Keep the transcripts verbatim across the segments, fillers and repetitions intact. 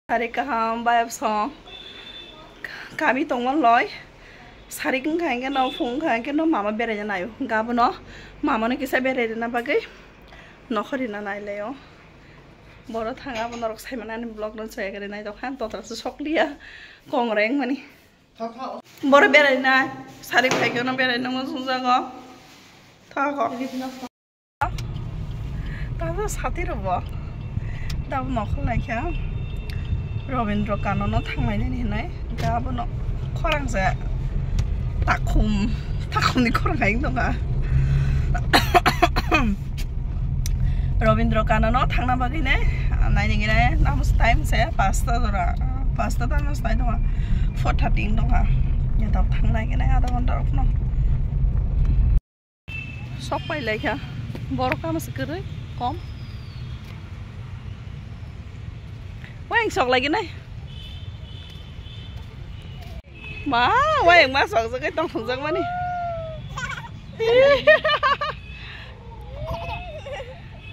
Sari kaham bayap song kami tongma loi. Sari wngkha hwnkhe no, phung wngkha hwnkhe no, mama beraina naio. Gabono mamano kisa beraina bagwi nokhorina nailaio. Boro thang abo norok saimanani vlog no chaya kare nai tokha, totra se sokliya kong reng mani. Boro beraina sari phaikhe no beraina mo sungjago. Thako. Tamo sati rwbo. Tamo nokhor laikha. Robindra Kanono thanglainani hinwi. Tamo no khorang se takhum, takhumni khorang hai tongkha. Robindra Kanono thangna bagwi ne, naini gine, namo time se pasta jora, pasta tamo sai tongkha. Four thirty tongkha. Ya tamo thangnai gine adha ghonta rokno. Sok pai laikha. Borok tamo se kwrwi kom. Wayang sok lagi nai. Ma, wayang ma sok jagai tong thungjak mani.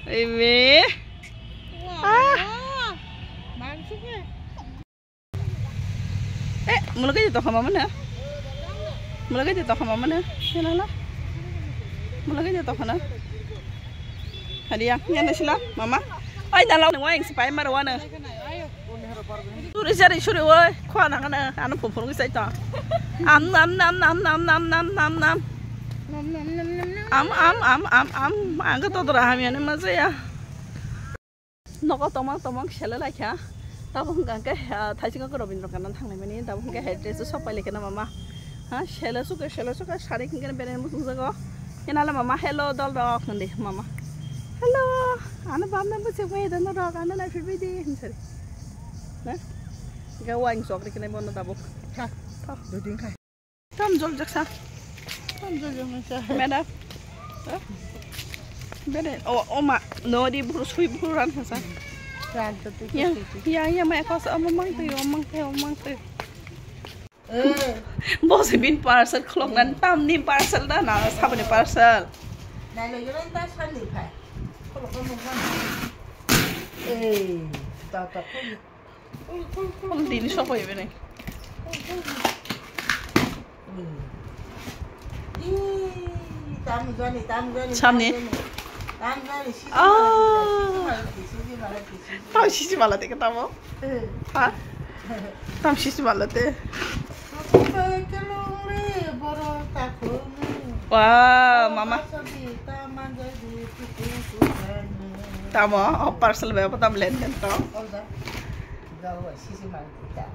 Imi. Ah. Eh, mulai aja tokha mama na. Mulai aja tokha mama na. Yana la. Mulai aja tokha na. Hadi ya, yana sila mama. Ai, dalau nang wayang sipai mar wana. Turi sari suri woi, khua nang na, anu pupur ngi sai to. Am nam nam nam nam nam nam nam nam. Am am am am am am. Ang to dora ham yani ma ya. Nogo tomang tomang sele laikha. Tabuk hwnkha khe, ah, thaisingo khe Robindra Kanan thangnai mani. Tabuk hwnkhe hai dress o sok pai laikha na mama. Ha, sele suke, sele suke, sari hwnkhe beren muchung jago. Ina le mama, hello, dol rok, hwndi mama. Hello, ano bam na bwswk bai da norok, ano nai phir bai di, hwnsari. Na? Ga wang sok ri kene bono tabuk. Ha, ha. Duding khai. Tam jol jaksa. Tam jol jaksa. Madam. Bere, o, o ma, no di buru sui buru ran khasa. Ran to tu. Ya, ya, ya, ma ko sa, o mang tu, o mang tu, o mang tu. Eh. Boss bin parcel khlok nan tam ni parcel da na sabani parcel. Nai lo yo ta san ni phai. Khlok ko mo. Eh, ta ta ko. Om dini sok bai bini. Samni? Ah. Tam sisi mala te ketamo. Ha? Tam sisi mala te. Wah, mama. Tamo, oh, parcel bai apa tam len len to. Gawa sisi mangkita.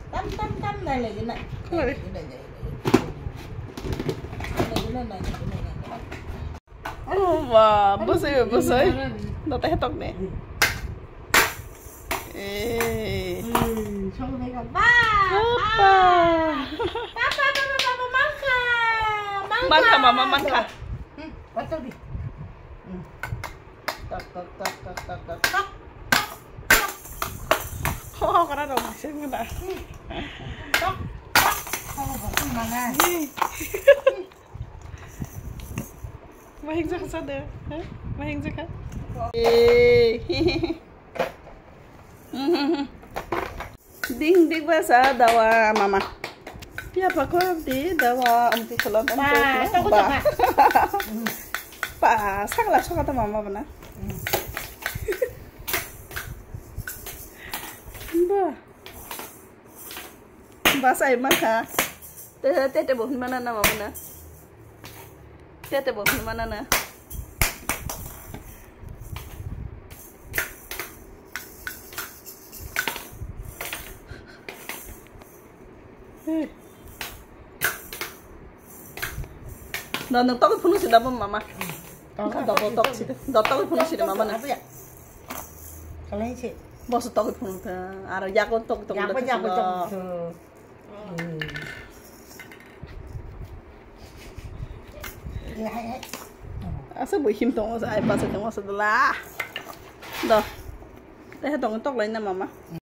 Tam tam tam nai lagi na. Kemana? Nai lagi na, nai lagi na, nai lagi na. Oh, wah, bosai, bosai. Nata hetok ne. Eh. Hmm, song mereka. Ba. Apa? Ba, ba, ba, ba, ba, ba, mangka. Mangka. Mangka, mama, mangka. Hmm, betul di. Hmm. Tok, tok, tok. Oh, kena dong, sini kena. Tok, tok. Oh, betul mana? Mahing jaka sada, ha? Mahing jaka. Eh. Ding ding basa dawa mama. Pia pakor di dawa amti kolon amti kolon. Pa, sakla soka ta mama bana. Ba. Basa ai maka. Te te te bohun mana na mama na. Te te bohun mana na. No, no, togwi phunuk si da bo mama. Togwi. Wngkha da bo tok si da. Da togwi phunuk si da mama na. Abuya. Kalai si. Bo su togwi phunuk ta. Aro yago tok tok. Yago, yago, yago. Hmm. Asa bo him tongo sa ai pasa tongo sa dala. Do. Teh tongo tok lai na mama.